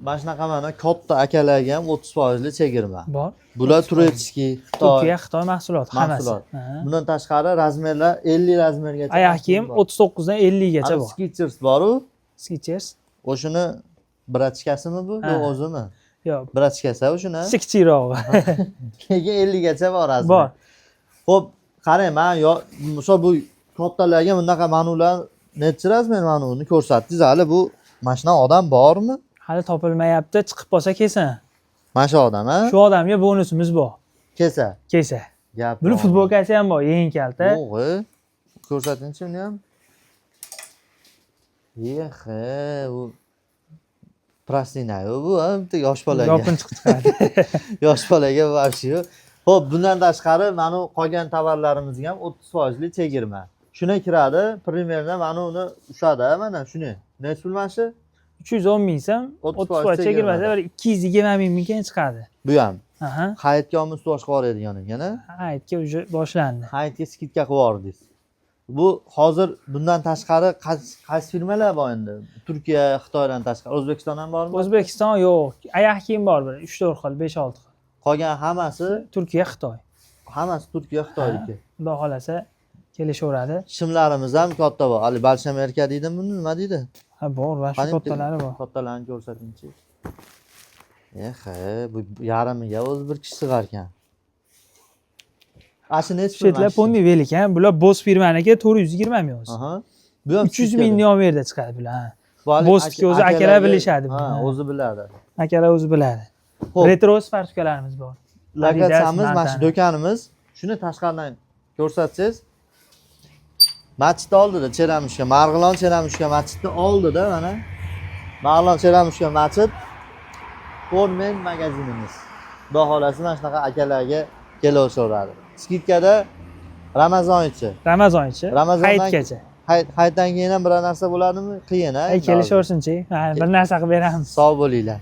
Mana shunaqa mana katta akalarga ham 30 foizli chegirma. Bor. Bular турецкий, Xitoy Turkiya, Xitoy mahsuloti hammasi. Mahsulot. Ha. Bundan tashqari размер lar 50 размер gacha. Oyoq kiyim 39 dan 50 gacha bor. Skechers boru. Skechers. O'shani братишка simi bu? Ha. Yo'q, o'zimi? Yo'q. Братишка si o'shuni. Kichikrog'i. Lekin 50 gacha bor размер. Bor. Xo'p, qarang, man yo misol bu kattalarga bunaqa manular nechi размер, mana uni ko'rsatdingiz hali, bu mana shunaqa odam bormi? Hali topilmayapti, chiqib qolsa kelsin. Mana shu odam, ha? Shu odamga bonusimiz bor. Kelsa. Kelsa. Gap. Buni bor. futbolkasi ham bor, eng kalta. Yo'q, e. Ko'rsatingchi uni ham. Yexe, bu простыня bu, ha, bitta yosh bolaga. Yopinchiq chiqadi. Yosh bolaga вообще. Xo'p, bundan tashqari mana u qolgan tovarlarimizga ham 30 foizli chegirma. Shuni kiradi, примерно mana uni ushadi, mana shuni. Nechi pul mana shu? 310 ming so'm, 30 30 foiz chegirmasa chegirmada. bir 220 mingga chiqadi. Bu ham. Aha. Hayitga olib ustvosh qilib yuboradigan ekan, a? Hayitga уже boshlandi. Hayitga скидка qilib yubordingiz. Bu hozir bundan tashqari qaysi firmalar bor endi? Turkiya, Xitoydan tashqari O'zbekiston ham bormi? O'zbekiston yo'q. Oyoq kiyim bor bir 3-4 xil, 5-6 xil. Qolgan hammasi Turkiya, Xitoy. Hammasi Turkiya, Xitoyniki. Xudo xohlasa kelishaveradi. Shimlarimiz ham katta bor. Hali Большемерка deydimi buni, nima deydi? Ha, bor va shu Qani bitta kattalari bor. Kattalarni ko'rsatingchi. Ehe, bu yarmiga o'zi bir kishi sig'ar ekan. Ana shu nechi pul? Shetlar Mana shu? Pony Vel ekan. Bular Boss firmaniki, 420 ming o'zi. Aha. Bu ham 300 скидка da. mingni olib yerda chiqadi bular. Ha. Bu hali Bossniki o'zi akalar bilishadi buni. Ha, o'zi biladi. Akalar o'zi biladi. Xo'p, Retro сфорсовка larimiz bor. Lokatsiyamiz Adidas, mana shu Nike. do'konimiz. Shuni tashqaridan ko'rsatsangiz, masjidni oldida, Cheremushka, Marg'ilon Cheremushka masjidni oldida, mana Marg'ilon Cheremushka masjid, Formen magazinimiz. Xudo xohlasa mana shunaqa akalarga kelaveradi. Скидка da Ramazon ichi. Ramazon ichi. Ramazondan Hayitgacha. Hayitdan keyin ham biror narsa bo'ladimi? Qiyin, a? Ay, kelishaversinchi. Ha, bir narsa qilib beramiz. Sog' bo'linglar.